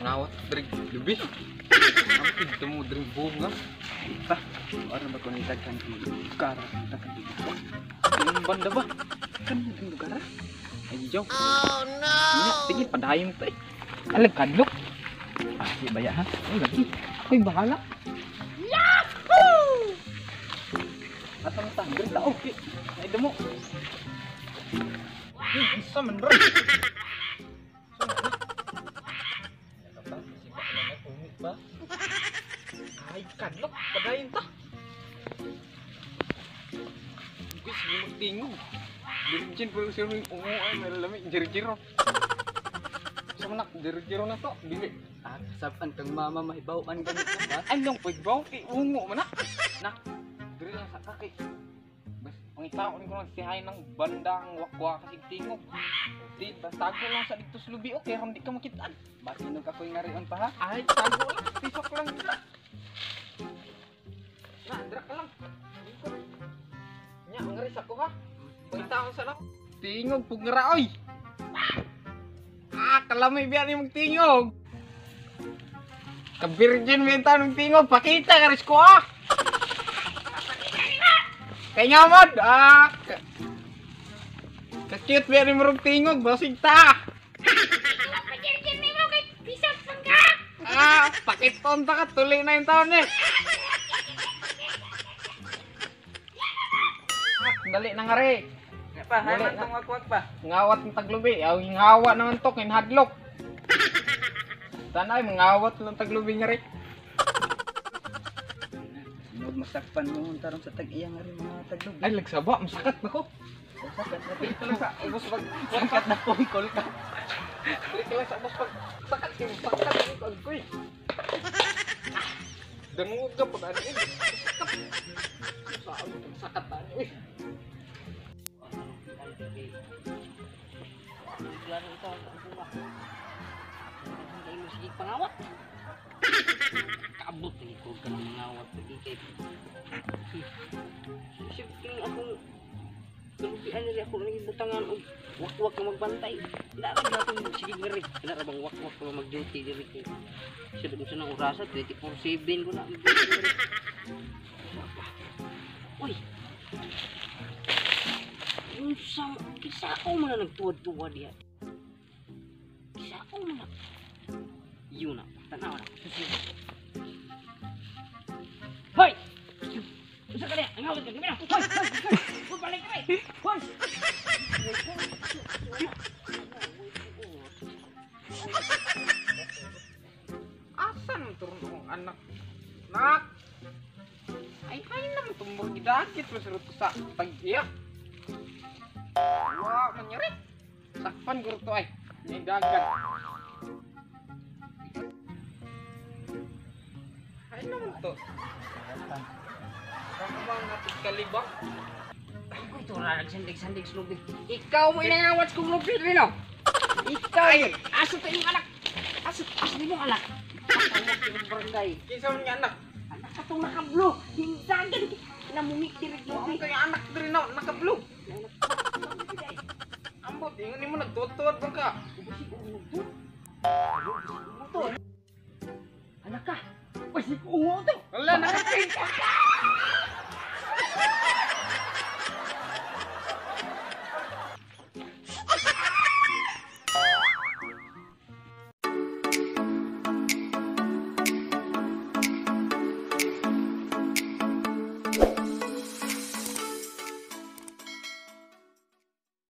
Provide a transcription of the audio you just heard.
Ngawat drink lubi. Ampid tamo drink bunga. Pa, ara ba ko ni daghan lugar, daghan lugar. Yung banda ba? Kan daghan lugar. Ay jaw. Oh no. Sige padayon ta eh. Alag kadlok. Ah, di baya ha? Ay lagi. Ako'y bahala. Yahoo! Asa man ta? Diri ta okay. Ay damo. Isa man bro. Ay, kadlok, padayon ta. Guys, sige magtingog. Dirigin po yung sino yung ungo ay nalalami, jiro-jiro. Sa manak, jiro-jiro na to, dili. Ah, kasapan kang mama mahibaw-an ganit ka ba? Anong pagbaw, kay ungo man na. Nak, diri lang sa kaki. Bas, ang itao ni ko lang sihay ng bandang wakwa kasi tingog. Di, basta tago lang sa dito sa lubi, okay, ron di ka makitaan. Matinog ako'y ngarion pa ha? Ay, tago lang, pisok lang dito. Na, dira ka lang. Nya, ang ris ako ha. Pagitaon sa lang. Tingog pug ngara oy. Ah, kalamay biya ni mong tingog. Ka-virgin biya taon ng tingog. Pakita ka ris ko ah. Kay nga mod. Ah. Ka-cute biya ni mong tingog. Basig ta. Virgin ni mo kay pisat man ka. Ah, pakiton ta ka. Tuli na yung taon eh. Dali na nga re. Pa, hay man tong wakwak pa. Ngawat ng taglubi. Aw, ngawa naman to, kinhadlok. Tanay, mangawat lang taglubi nga re. Sinog masakpan mo tarong sa tag-iya nga rin mga taglubi. Ay, lagsaba, masakat na ko. Sakat na ko. Dito lang sa ubos pag Sakat na ko ikol ka. Dito lang sa ubos pag sakat kay sakat ko agoy. Dangog ka pag ano eh. Sakat. Saan itong sakat ano eh. Klaro ito ang bunga. Kay mo sige pangawat. Kaabot ni ko ka ng mangawat lagi kay. Isip kini akong kalubian nila ako nang butangan og wakwak nga magbantay. Wala ra gyapon sige ngari. Wala ra bang wakwak nga mag-duty diri kay. Sa dun sa nang orasa 24/7 ko na mag-duty diri. Uy. Unsang kisa ako man na nagtuwad-tuwad diha. Kisa ako man na. Yun na, tanaw na. Hoy! Unsa ka diha? Ang awat ka gamit. Hoy! Hoy! Hoy, balik ka. Hoy! Asan ang turun akong anak? Nak! Ay, hay naman tumur gidakit mo sa sa tag-iya. Wah, manyari. Sakpan guro to ay. May dagat. Ay naman to. Saan ba ang natin kalibak? Ako ito ra nagsandig-sandig sa lubi. Ikaw mo inangawat kong lubi rin no. Ikaw yun. Asa to imong anak? Asa asa imong anak? Asa imong barangay. Kinsa man nga anak? Anak katong nakablo. Hindagan namumik diri Ang lubi. kaya anak diri na nakablo. Ambot, ingon nimo nagtuwad-tuwad bang ka? Anak ka. Uy, si ungo to. Wala na.